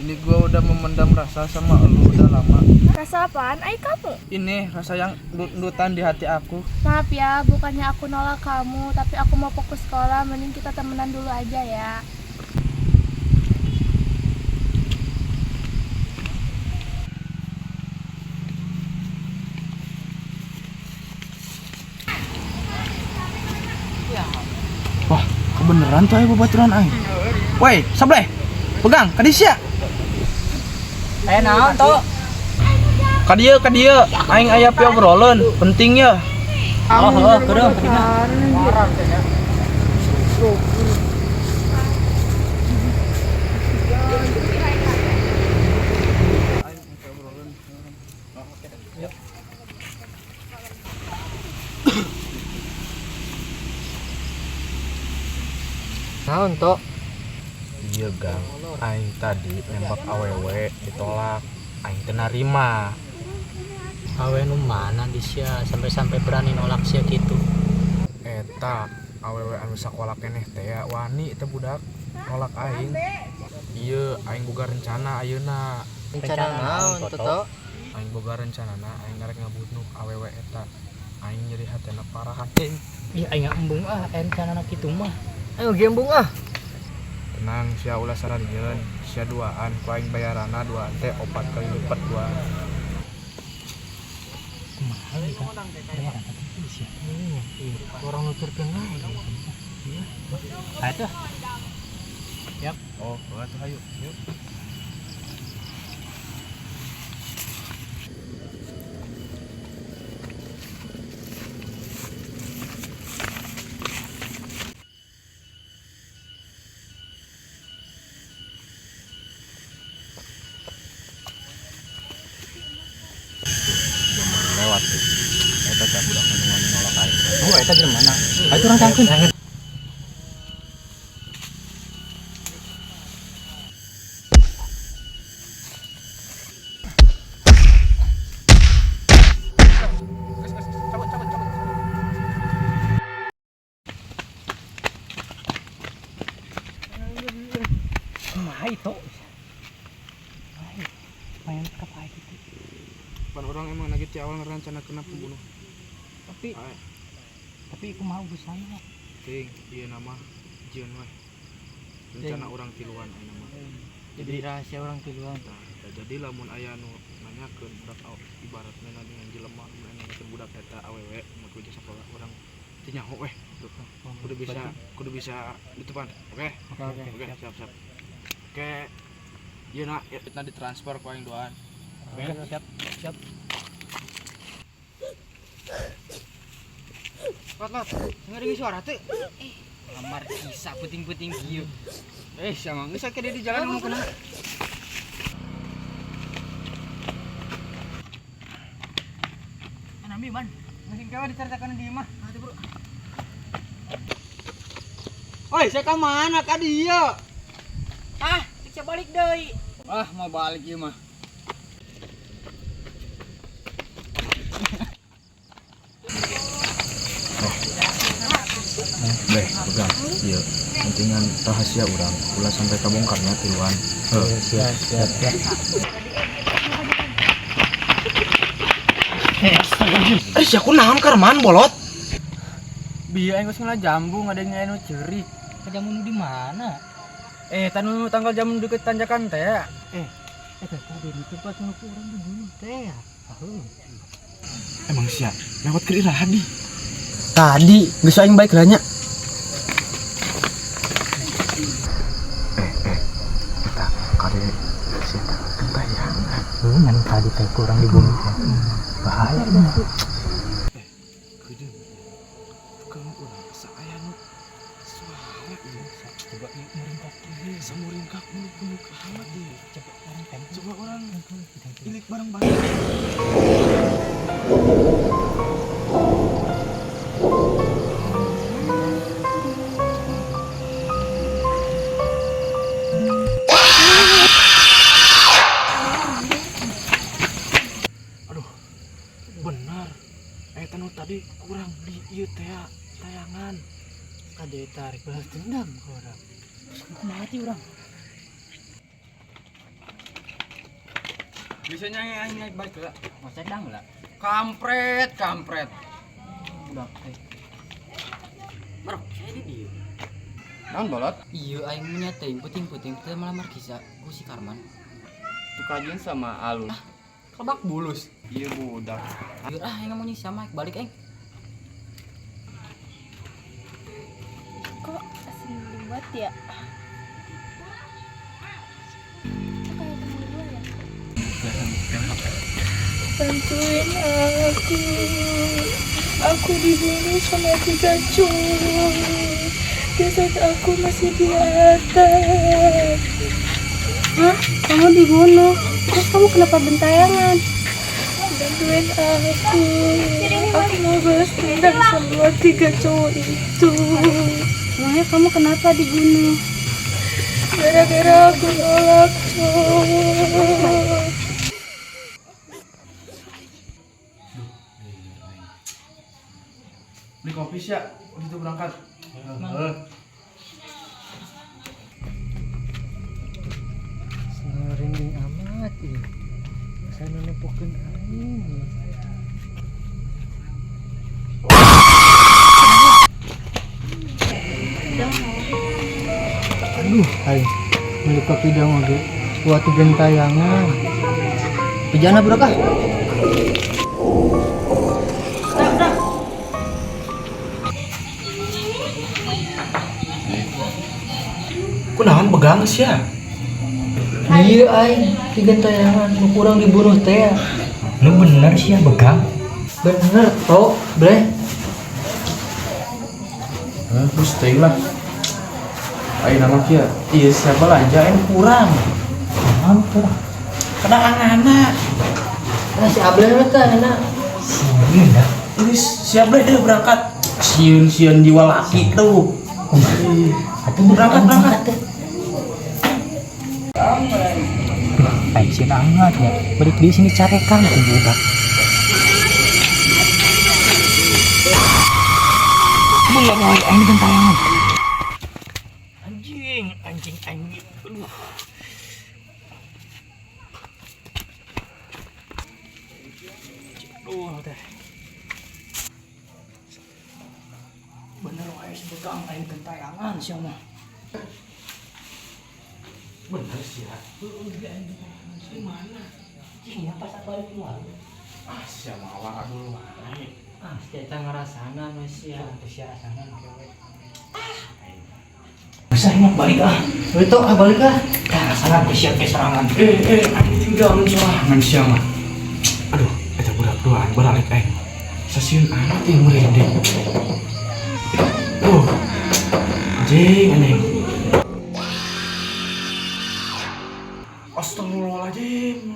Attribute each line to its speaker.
Speaker 1: Ini gua udah memendam rasa sama elu udah lama.
Speaker 2: Rasa apaan ai kamu?
Speaker 1: Ini rasa yang ndut-ndutan di hati aku.
Speaker 2: Maaf ya, bukannya aku nolak kamu, tapi aku mau fokus sekolah, mending kita temenan dulu aja ya.
Speaker 1: Wah, kebeneran tuh ayo babaturan aing. Woi, sableh. Pegang, ka sia.
Speaker 3: Aya naon to?
Speaker 1: Ka dieu, ka dieu. Aing aya piobroleun, penting ya.
Speaker 3: Oh, heuh, keureum pentingna. Naon to?
Speaker 1: Iya, Gang. Aing tadi nembak awewe ditolak. Aing teu narima.
Speaker 3: Awe nu mana di sia sampai-sampai berani nolak sia gitu.
Speaker 1: Eta awewe anu sakola keneh teh ya, wani teh budak nolak aing. Iya, aing boga rencana ayeuna.
Speaker 3: Rencana naon to?
Speaker 1: Aing boga rencanana aing ngarek ngabunuh awewe eta. Aing nyeri hatena parah anjing.
Speaker 3: Ih, aing embung ah, rencana kitu mah. Ayo gembung ah.
Speaker 1: Tenang, sia ulah sararieun, sia duaan ku aing bayarana duaan teh 4 kali lipat duaan.
Speaker 3: Kumaha ieu kan? Bayaran teh sia. Orang nuturkeun wae. Iya. Ayo tuh. Yap.
Speaker 1: Oh, atuh hayu. Yuk. Lewat tuh. Eta teh budak anu wani nolak aing.
Speaker 3: Oh, eta jelema mana? Ayo urang tangkeun. Kumaha itu? Main kapai gitu.
Speaker 1: Pan orang emang lagi ti awal ngerencana kena pembunuh.
Speaker 3: Tapi tapi kumaha urusanna?
Speaker 1: Ting, ieu nama jieun weh. Rencana orang tiluan ayeuna mah.
Speaker 3: Jadi rahasia orang tiluan.
Speaker 1: Nah, jadi lamun aya nu nanyakeun budak ibaratna dengan jelema mun nanyakeun budak eta awewe mun kudu sakola urang teu nyaho weh gitu. Kudu bisa ditupan. Oke?
Speaker 3: Oke,
Speaker 1: Oke, siap siap. Oke. Ieu na, eta ditransfer ku aing duaan.
Speaker 3: Oke, siap, siap.
Speaker 4: Lot, lot, nggak suara tuh. Kamar kisah puting-puting kieu. Sama geus sakit di jalan ngomong kena. Nambi man, masih kawa diceritakan di imah. Atuh, Bro. Oi, saya ka mana ka dieu?
Speaker 3: Ah, cek balik deui.
Speaker 4: Ah, mau balik ieu mah.
Speaker 1: Beh, pegang. Iya, pentingan rahasia urang ulah sampai kabongkarnya tiluan. Heuh.
Speaker 3: Siap, siap, siap.
Speaker 1: Eh, sia kunaon karman bolot?
Speaker 4: Bieu aing geus ngala jambu ngadengnya anu ceurik.
Speaker 3: Jamu nu di mana?
Speaker 4: Tanu tanggal jamu deket tanjakan teh.
Speaker 3: Teh tadi di tempat nu ku urang dibunuh teh. Heuh.
Speaker 1: Emang sia lewat ke iraha di.
Speaker 4: Tadi geus aing baik lah nya.
Speaker 1: Eta kade sia kentayangan.
Speaker 3: Heuh, ngan tadi teh ku urang dibunuh teh. Bahaya ini.
Speaker 1: Keudeung. Tukang urang asa aya nu suara ieu.
Speaker 3: Coba ieu muringkak.
Speaker 1: Ieu samuringkak muluk-muluk amat ieu.
Speaker 3: Coba urang tempo.
Speaker 1: Coba orang ilik bareng-bareng. Aduh, benar. Eta nu tadi kurang di ieu teh tayangan.
Speaker 3: Kade tarik balas dendam ke orang. Terus mati orang.
Speaker 4: Bisa nyanyi aing naik balik lah. Masa dang lah. Kampret, kampret. Budak teh. Bro, saya di dieu.
Speaker 5: Naon bolot?
Speaker 4: Iya aing nya teh penting-penting teh malah markisa ku si Karman.
Speaker 5: Tuh kajian sama alus.
Speaker 4: Kelebak bulus.
Speaker 5: Iya budak.
Speaker 4: Iya ah aing ngomongnya sama balik aing.
Speaker 2: Kok asin banget ya? Kok kayak temen gue ya? Bantuin aku. Aku dibunuh sama 3 cowok. Jasad aku masih di atas.
Speaker 6: Hah? Kamu dibunuh? Terus kamu kenapa bentayangan?
Speaker 2: Bantuin aku. Aku mau balas dendam sama 3 cowok itu.
Speaker 6: Emangnya kamu kenapa dibunuh?
Speaker 2: Gara-gara aku nolak cowok.
Speaker 1: Beli kopi sih ya, itu berangkat.
Speaker 3: Sengaring amat ini. Saya nepokeun aing. Aduh, aing beli kopi dong oge. Waktu gentayangan.
Speaker 4: Pejana budak ah.
Speaker 1: Kunaon begang sih ya?
Speaker 3: Iya aing, digentayangan nu kurang dibunuh teh.
Speaker 7: Lu bener sih ya begang?
Speaker 3: Bener toh, bre.
Speaker 1: Terus teuing lah. Aing nama kieu. Iya siapa belanja aing kurang.
Speaker 7: Kunaon kurang?
Speaker 1: Kena anak.
Speaker 3: Nah si Able mah teh enak.
Speaker 7: Sieun dah.
Speaker 1: Ini siap deh deh berangkat. Sieun-sieun jiwa laki tuh.
Speaker 7: Atuh
Speaker 1: Berangkat, berangkat.
Speaker 7: Aing sieun angat ya. Balik di sini carekan ku budak. Bener woy, aing gentayangan. Anjing, anjing, anjing. Aduh. Aduh, teh. Bener wae si begang aing gentayangan sia mah.
Speaker 1: Bener sih ya.
Speaker 7: Di mana? Iya, pas balik keluar.
Speaker 1: Ah, sia mah awak dulu wae.
Speaker 3: Ah, si eta ngarasanan we sia.
Speaker 7: Sia asanan kewe. Bisa enak balik ah.
Speaker 3: We toh ah balik ah.
Speaker 7: Tah asanan ku sia ke serangan.
Speaker 1: Aing tinggal sorangan sia mah. Aduh, eta budak duaan balik aing. Sasieun amat yang merinding. Tuh. Anjing, anjing. Astagfirullahaladzim.